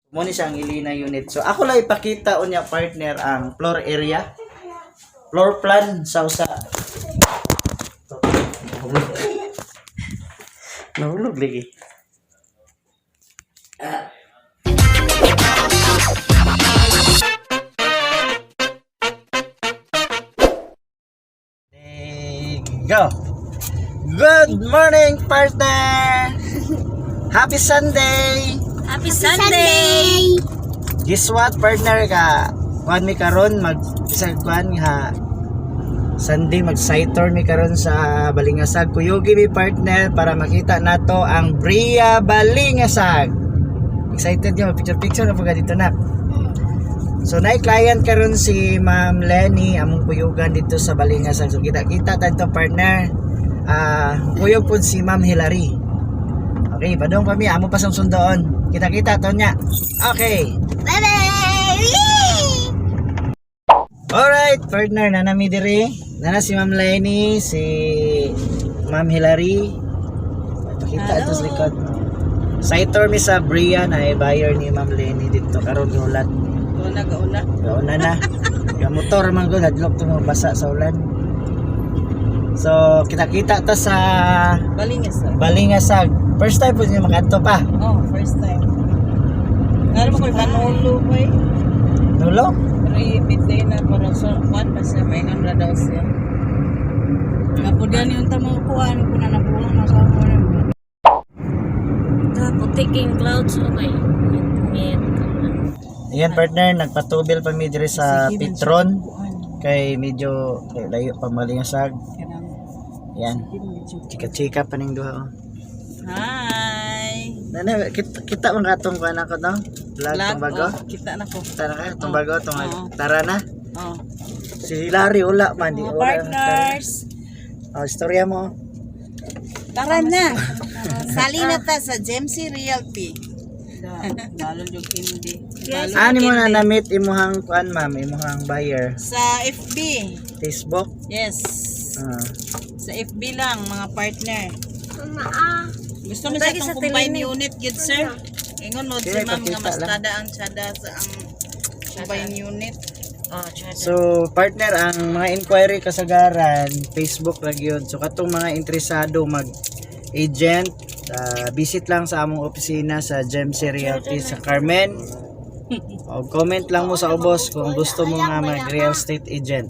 Mo ni siyang Elena unit. So ako lang ipakita unya, partner, ang floor area. Floor plan sa usa. Nahulog. Nahulog lagi. There you go. Good morning, partner. Happy Sunday. Happy Sunday! Guess what, partner ka? Kuan mi karon mag isang kuan ha. Sunday mag site tour mi karon sa Balingasag. Kuyugi mi, partner, para makita nato ang Bria Balingasag. Excited ka picture picture na pagka dito na. So nay client karon si Ma'am Lenny among kuyugan dito sa Balingasag. So kita-kita tadto, partner. Ah, kuyog pud si Ma'am Hilary. Okay, padung pa mi amo pa sa sundoon. Kita-kita to nya. Okay. Bye-bye! Alright, partner, nanami diri. Nana si Ma'am Lenny, si Ma'am Hilary. Pakita ito sa likod. Site tour mi sa Bria na buyer ni Ma'am Lenny dito karon gihulat. Una, gauna. Gauna na. Yung motor man gud hadlok to mo basa sa ulan. So, kita-kita ta sa Balingas sir. Balingasag. First time po niya makadto pa. Oh, first time. Alam mo ko, kanulo ko eh. Nulo? Pero ibitay na para sa kwan pa siya, may na daw siya. Kapudan yung tamang kuan ko na nabuang na sa ako. Putiking clouds, okay. Ngit. Ayan, partner, nagpatubil pa mi diri sa Petron kay medyo kay layo pa Balingasag. Ayan. Chika-chika pa ning duha oh. Hi! Nana, kita, kita man katong kuan ako no? Vlog tong bago. Oh, kita na ko. Tara ka, tong bago, tong Oo. tara na. Oh. Si Hilary wala man di Mga wala. partners. Oh, istorya mo. Tara na! Sali na ta sa Gemsy Realty. Lalo yung hindi. Yes. Ani mo na na-meet imuhang kuan, ma'am, imuhang buyer? Sa FB. Facebook. Yes. Ah. Sa FB lang, mga partner. Gusto mo Lagi siya sa itong combined Telenor. unit, gid sir? Ingon mo Sige, si ma'am nga pakita mas lang. tada ang tsada sa ang combined unit. Oh, tsada. So, partner, ang mga inquiry kasagaran, Facebook lang yun. So, katong mga interesado mag agent, visit lang sa among opisina sa Gemsy Realty sa Carmen. O comment lang mo sa ubos kung gusto mo nga mag real estate agent.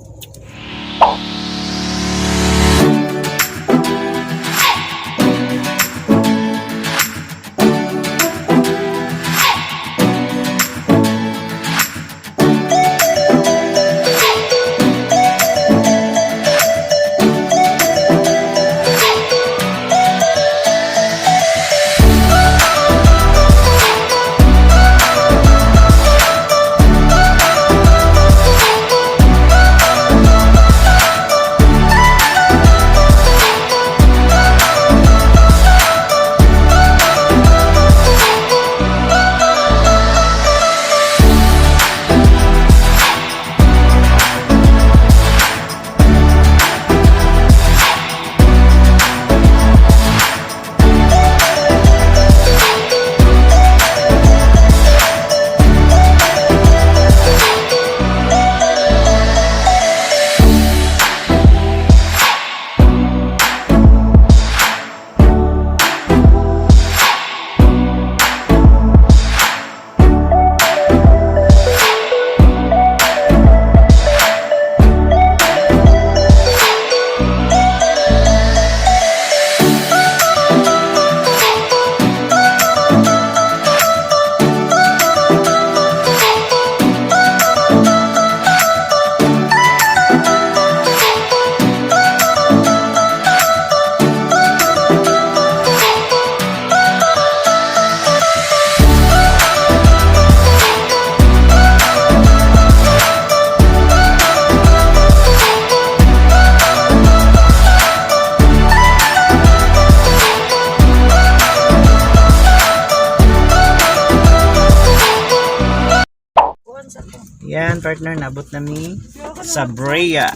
Yan, partner, nabot na mi sa Brea.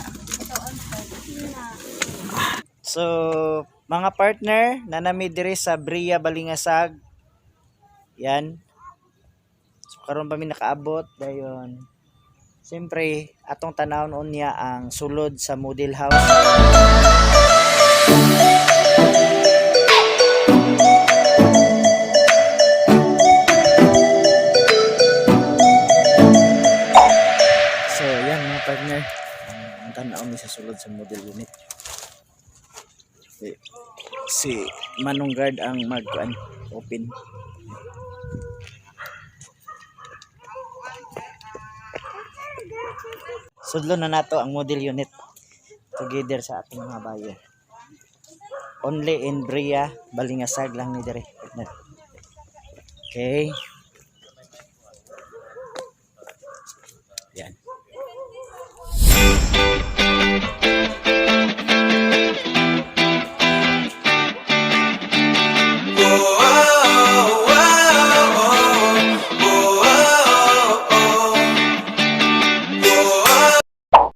So, mga partner, nanami diri sa Bria Balingasag. Yan. So karon pa mi nakaabot dayon. Siyempre, atong tanawon unya ang sulod sa model house. So, yan mga partner. Ang tanaw mi sa sulod sa model unit. Si Manong Guard ang mag open. Sudlo na nato ang model unit together sa ating mga buyer. Only in Bria, Balingasag lang ni dire, partner. Okay. Yan.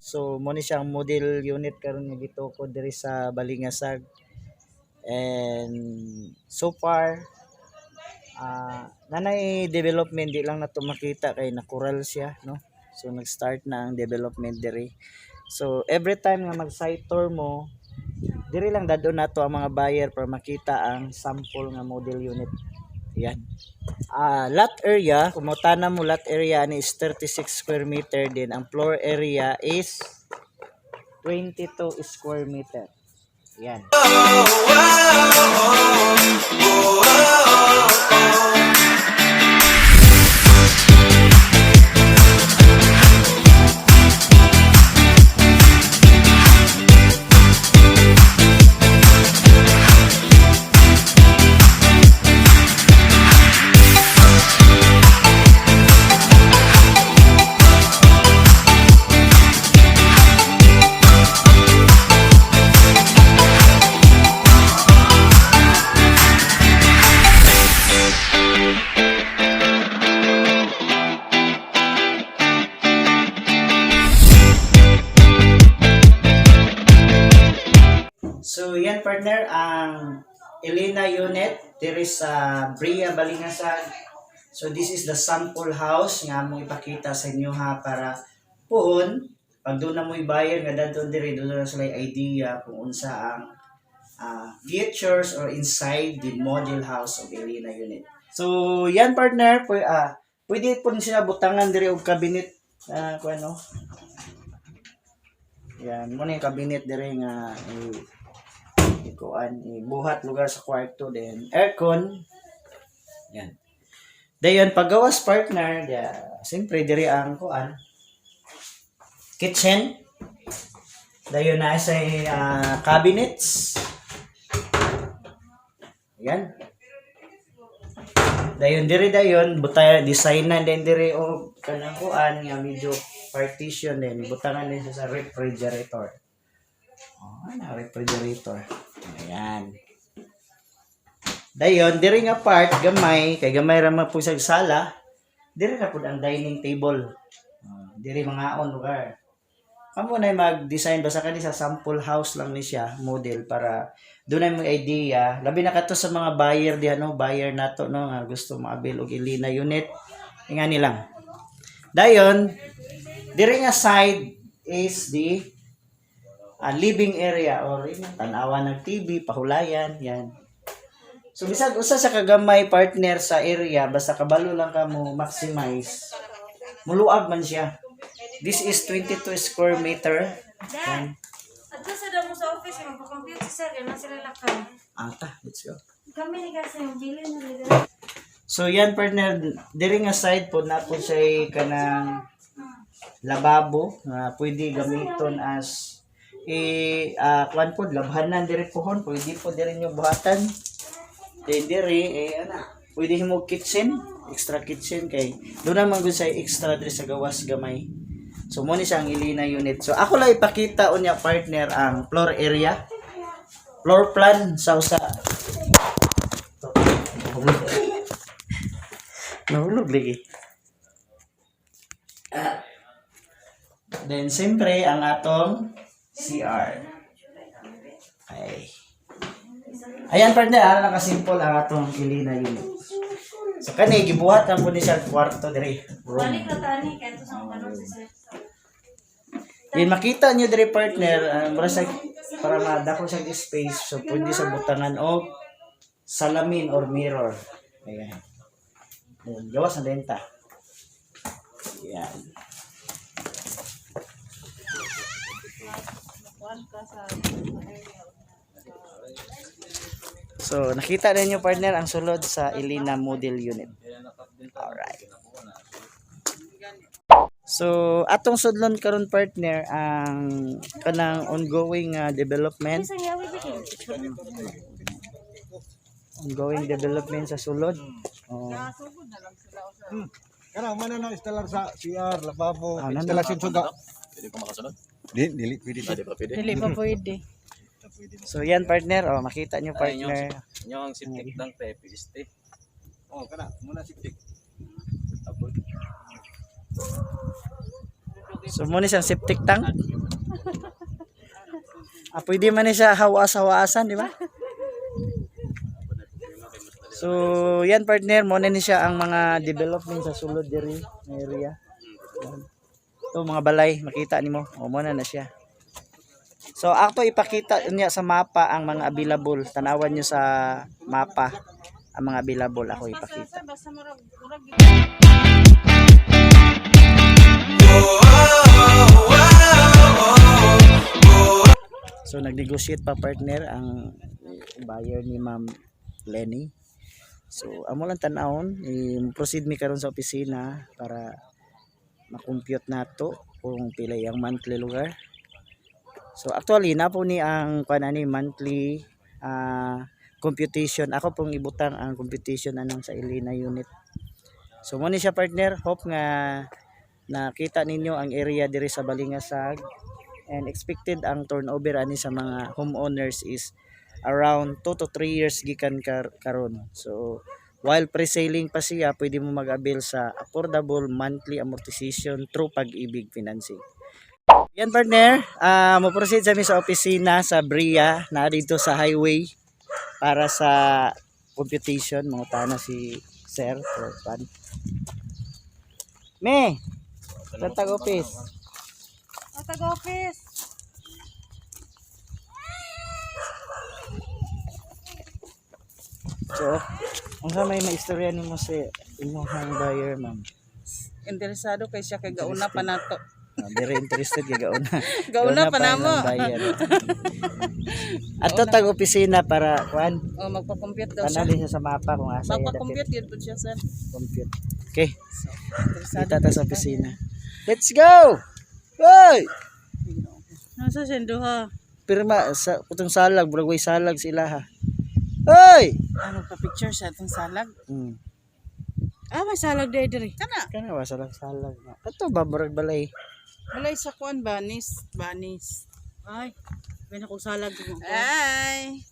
So mo ni siyang model unit karon nga gitukod diri sa Balingasag. And so far nanay development, di lang nato makita kay nakural siya, no. So nag-start na ang development diri. So every time nga mag site tour mo, diri lang dadon nato ang mga buyer para makita ang sample nga model unit. Yan. Lot area, kung mutana mo, lot area ni is 36 square meter din. Ang floor area is 22 square meter. Yan. So yan partner, ang Elena unit diri sa Bria Balingasag. So this is the sample house nga among ipakita sa inyo ha, para puhon pag doon na mo'y buyer nga dadon diri, doon na sila idea kung unsa ang features or inside the model house of Elena unit. So yan partner, pwede po sila butangan diri og cabinet, kung ano. Yan, mo na yung cabinet diri nga ikuan, ibuhat lugar sa kwarto, then aircon. Yan. Dayon paggawas partner, ya, siyempre diri ang kuan kitchen. Dayon na sa cabinets. Yan. Dayon diri, dayon butay design na din diri og kanang kuan nga medyo partition, din butangan din siya sa refrigerator. Oh, ano, refrigerator. Ayan. Dayon, diri nga part, gamay, kay gamay ra man po sa sala, diri na pud ang dining table. Diri mangaon lugar. Kamo na mag-design basta kani sa sample house lang ni siya, model, para doon ay may idea. Labi na kato sa mga buyer diha, no, buyer nato, no, nga gusto ma-avail og Elena unit. Ingani lang. Dayon, diri nga side is the living area or yun, tanawa ng TV, pahulayan, yan. So bisag usa sa kagamay partner sa area, basta kabalo lang ka mo maximize. Muluag man siya. This is 22 square meter. Yan. Adto sa damo sa office, magpa-compute si sir, na sila lakaw. Ata, let's go. Kami ni kasi yung bilin na nila. So yan partner, diri nga side po na po siya kanang lababo nga pwede gamiton as i kuan po, labhanan diri pohon, pwede po diri nyo buhatan. Then diri eh ana, pwede himo kitchen, extra kitchen kay doon naman gud sa extra diri sa gawas gamay. So mo ni siya ang Elena unit. So ako lang ipakita unya partner ang floor area, floor plan sa usa. Nahulog. Nahulog lagi. Then, siyempre, ang atong CR. Okay. Ayan, partner. Ano lang kasimple ang atong Elena unit. So kani gibuhat na po ni siya kwarto diri. Room. Balik na tani kay to sa karon si sir. Then makita niyo diri, partner, mura sa para madako siya space, so pwede sa butangan og salamin or mirror. Ayan. Ayan, gawas na benta. Ayan. So, nakita na ninyo, partner, ang sulod sa Elena Model Unit. Alright. So, atong sudlon karon, partner, ang kanang ongoing development, Bisan yawi bikin. ongoing development sa sulod. Oh. Kana man na instalar sa CR, lababo, Ah, nana. instalasyon suga. Pwede ko makasunod? Di, dili pwede. Dili pa pwede. So, yan, partner, oh, makita nyo, partner. Inyo ang septic tank tayo, PST. Oh, kana muna septic. So, muna siyang septic tank. Ah, pwede man ni siya hawas-hawasan, di ba? So, yan, partner, muna ni siya ang mga development sa sulod diri na area. Yan. Ito mga balay, makita nimo. O muna na siya. So, ako ipakita niya sa mapa ang mga available. Tanawan niyo sa mapa ang mga available ako ipakita. Basta murag murag So nag-negotiate pa, partner, ang buyer ni Ma'am Lenny. So amo lang tan-awon, i-proceed mi karon sa opisina para makompute nato kung pila ang monthly lugar. So actually na po ni ang kuan ani monthly computation. Ako pong ibutang ang computation anang sa Elena unit. So mo ni siya, partner, hope nga nakita ninyo ang area diri sa Balingasag and expected ang turnover ani sa mga homeowners is around 2 to 3 years gikan karon. So while pre-selling pa siya, pwede mo mag-avail sa affordable monthly amortization through Pag-ibig financing. Yan, partner, mo proceed sa mi sa opisina sa Bria na dito sa highway para sa computation. Mangutana si Sir for fun. Me, tag office. Atag office. So, unsa may maistorya nimo sa imong buyer, ma'am? Interesado kay siya kay gauna pa nato. Ah, very interested kay gauna. Gauna pa ilang namo. buyer. Ato tag opisina para kuan, Oh, magpa-compute daw siya. tanaw siya sa mapa kung asa iya dapit Magpa-compute yun po siya, sir. compute. Okay, Interesado. kita ta sa opisina. Let's go. Hoy! Nasa siya duha. Pirma sa kutong salag, murag way salag sila ha. Hoy! Ah, magpa-picture siya itong salag. Ah, may salag diri diri. Kana, Kana ba salag salag na. Ato ba murag balay? balay sa kuan banis, banis. Ay, may nakong salag ko. Ay.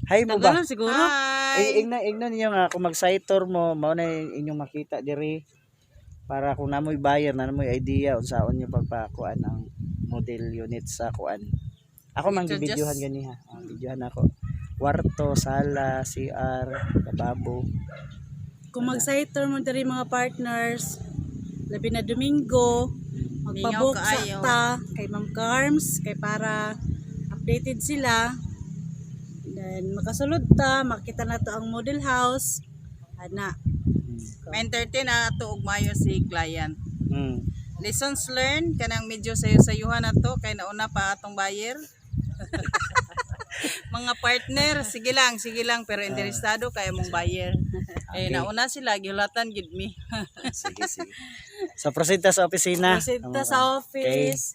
Hi mo ba? Tagalan siguro. Hi. Eh, ingna ingna ninyo nga kung mag-sitor mo, mao na yung inyong makita diri para kung namoy buyer na namoy idea unsaon nyo pagpakuan ang model unit sa kuan. Ako man Ito, gibidyohan just- gani ha. Ang videohan ako. Kwarto, sala, CR, lababo. Kung mag-site mo diri mga partners, labi na Domingo, magpabook Mingaw sa kaayo. ta kay Ma'am Carms kay para updated sila. Then makasulod ta, makita na to ang model house. Ana. Ma-entertain na ato og mayo si client. Lessons learned kanang medyo sayo-sayuhan na to kay nauna pa atong buyer. Mga partner, sige lang pero interesado kay mong buyer. Eh nauna sila gihulatan gid mi. Sige, sige. So proceed ta sa opisina. Proceed ta sa office.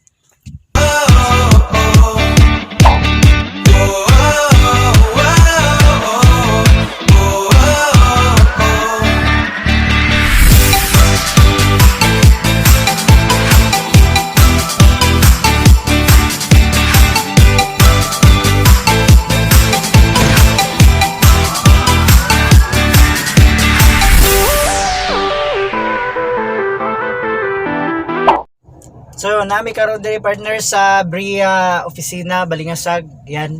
So nami karon diri, partner, sa Bria opisina Balingasag yan.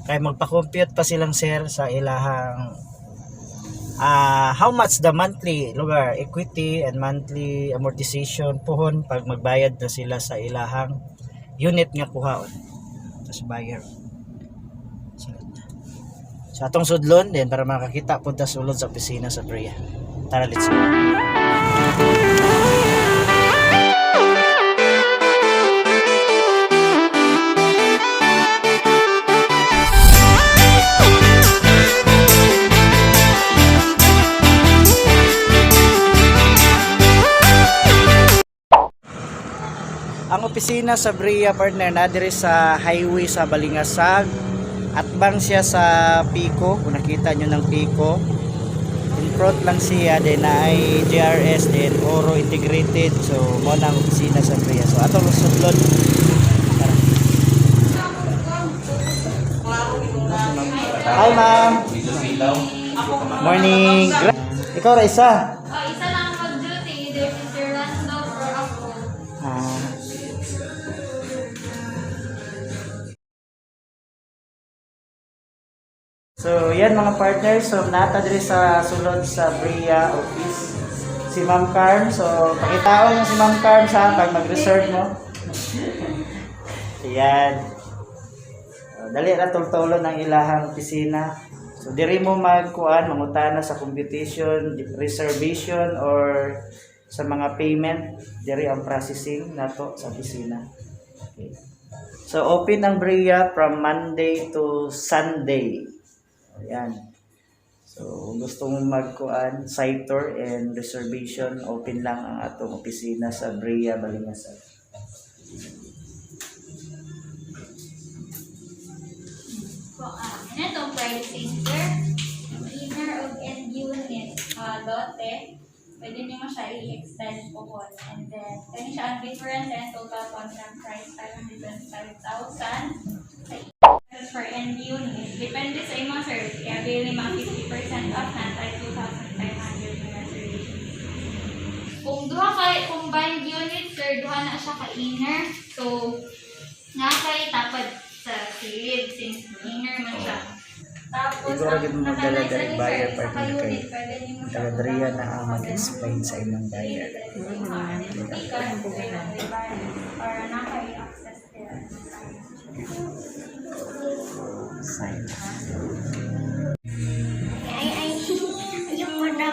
Kay magpa-compute pa silang sir sa ilahang How much the monthly lugar equity and monthly amortization pohon pag magbayad na sila sa ilahang unit nga kuhaon sa buyer. Sulod na. So atong sudlon din para makakita punta sulod sa opisina sa Bria. Tara, let's go. Ang opisina sa Bria, partner, na diri sa highway sa Balingasag. Atbang siya sa Pico, kung nakita nyo ng Pico. In front lang siya, then ay JRS, then Oro Integrated. So, mo na ang opisina sa Bria. So, atong sudlon. Tara. Hi, ma'am. Morning. Ikaw, Raisa. Oh, isa lang mag-duty, either si Sir Randolph or ako. Ah. So, yan mga partners. So, nata diri sa sulod sa Bria office. Si Ma'am Carm. So, pakitaon mo si Ma'am Carm sa pag mag-reserve mo. Ayan. So, dali ra tultulon ang ilahang opisina. So, diri mo magkuan, mangutana sa computation, reservation, or sa mga payment, diri ang processing nato sa opisina. Okay. So, open ang Bria from Monday to Sunday. Ayan. So, kung gusto mong magkuan, site tour and reservation, open lang ang atong opisina sa Bria, Balingasag. So, ano itong pricing, sir? Inner of end unit, lote. Pwede niyo mo siya i-extend po po. And then, kani siya ang difference and total contract price, 525,000. Sa pesos for end unit. Depende sa imo, sir. I-avail ni mga 50% off na tayo 2,500 na reservation. Kung duha kay combined unit, sir, duha na siya ka inner. So, nga kay tapad sa silid since inner man siya. Tapos, Siguro ang gid mo magdala nakalay sa diri ni, buyer, sir, isa ka partner, kay unit, pwede nimo siya taga Bria na ang butang mag-explain sa inyong buyer. Para na kayo access there. Sign. Ay, ay, ayoko na.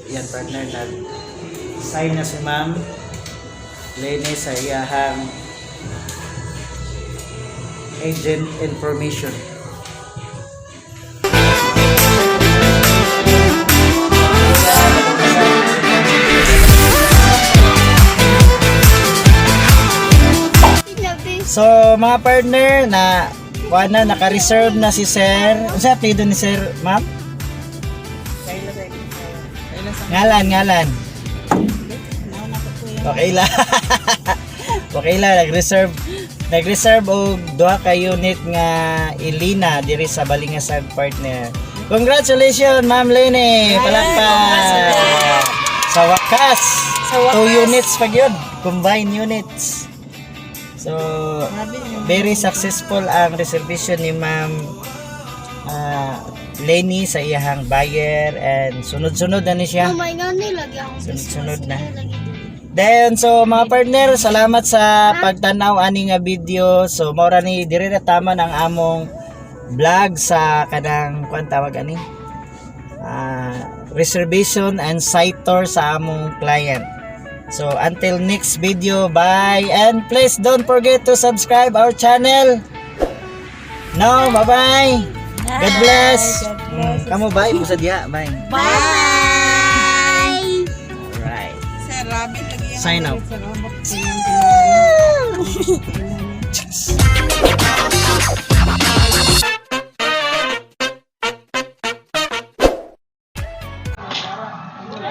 Yan partner, nag sign na si Ma'am Lene sa iyahang agent information. So mga partner na wala naka-reserve na si Sir. Unsa apelyido ni Sir, Ma'am? Ngalan, ngalan. Okay lang. Okay lang, nag-reserve. Nag-reserve og duha ka unit nga Elina diri sa Balingasag, partner. Congratulations, Ma'am Lene. Palakpak. Sa wakas. Sa wakas. Two units pa gyud, combined units. So, very successful ang reservation ni Ma'am Lenny sa iyahang buyer and sunod-sunod na ni siya. Oh my God, nilagyan akong Sunod-sunod na. Lagi dito. Then so mga partner, salamat sa pagtanaw ani nga video. So mao ra ni diri na taman ang among vlog sa kanang kuan tawag ani? Reservation and site tour sa among client. So until next video, bye and please don't forget to subscribe our channel. No, bye-bye. God bless. God bless. Kamo bye mo sa diha, bye. Bye! Alright. Sir, Robin lagi yan. Sign out. Sa robot.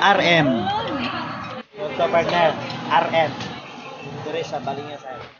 RM. Ito partner, RM. Dire sa Balingasag.